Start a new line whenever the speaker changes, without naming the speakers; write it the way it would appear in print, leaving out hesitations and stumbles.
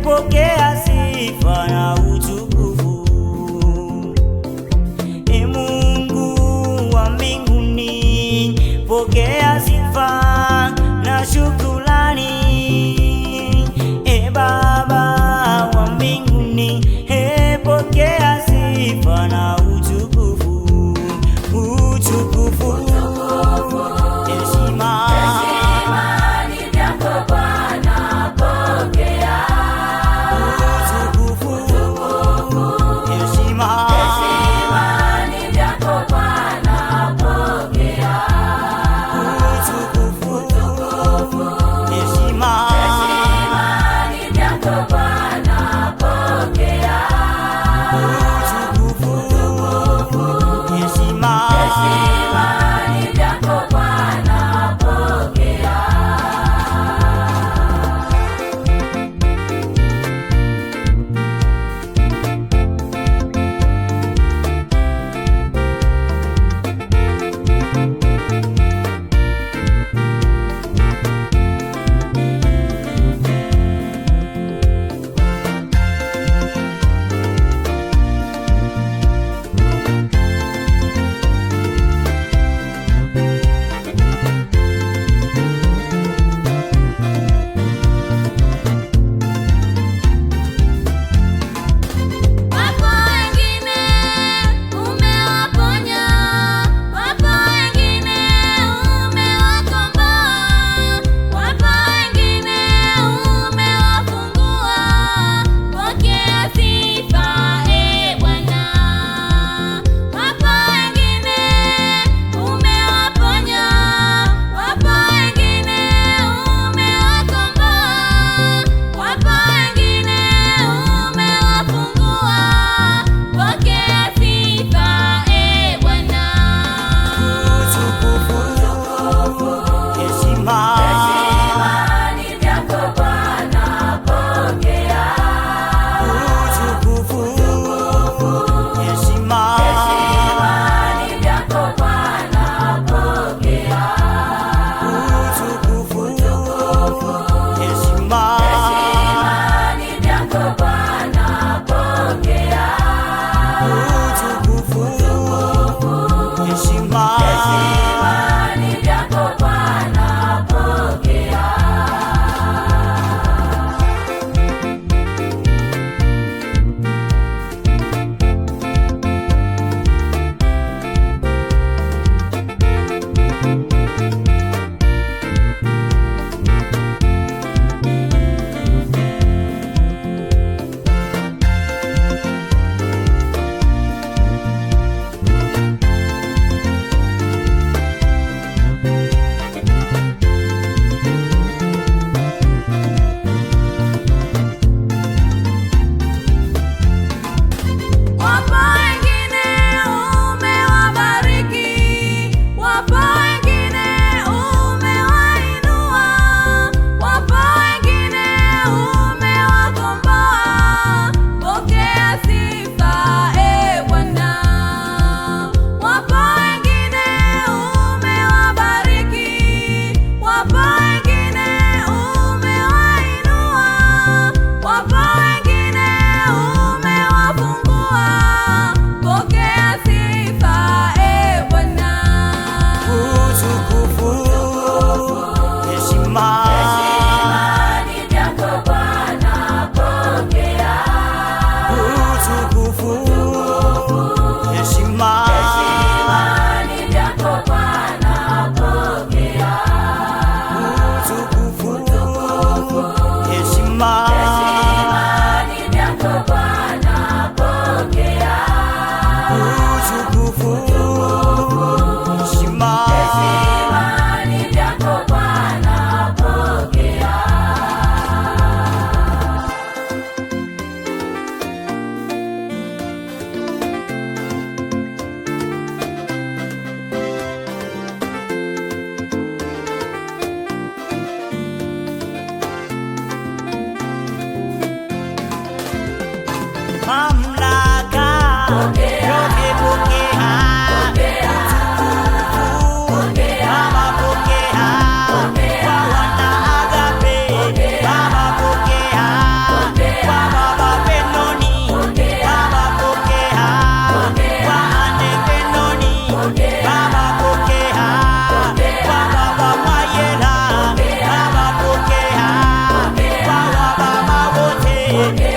Pokea sifa na utukufu. E Mungu wa mbinguni, pokea sifa na shukrani. E Baba wa mbinguni, pokea sifa na utukufu. Utukufu, heshima,
Heshima ni vyako Bwana, pokea.
Utukufu, heshima,
Heshima ni vyako Bwana, pokea.
Utukufu, heshima,
Heshima ni vyako Bwana, pokea.
Utukufu, heshima,
Heshima ni vyako Bwana, pokea. Wapo wengine umewaponya, wapo wengine umewakomboa, wapo wengine umewafungua. Pokea sifa, e Bwana. Wapo wengine umewaponya, wapo wengine umewakomboa, wapo wengine umewafungua. Pokea sifa, e Bwana.
Utukufu, heshima,
Heshima ni vyako Bwana, pokea.
Utukufu, heshima,
Heshima ni vyako Bwana, pokea.
Utukufu, heshima,
Heshima ni vyako Bwana, pokea.
Utukufu, heshima,
Heshima ni vyako Bwana, pokea. Wapo wengine umewabariki, wapo wengine umewainua, wapo wengine umewakomboa. Pokea sifa, e Bwana. Wapo wengine umewabariki, wapo wengine umewainua, wapo wengine umewafungua. Pokea sifa, e Bwana.
Utukufu, heshima,
Heshima ni vyako Bwana, pokea.
Utukufu, heshima,
Heshima ni vyako Bwana, pokea.
Utukufu, heshima,
Heshima ni vyako Bwana, pokea.
Utukufu, heshima,
Heshima ni vyako Bwana, pokea.
Mamlaka yote pokea, utukufu Baba pokea, kwa wana Agape Baba pokea. Pokea.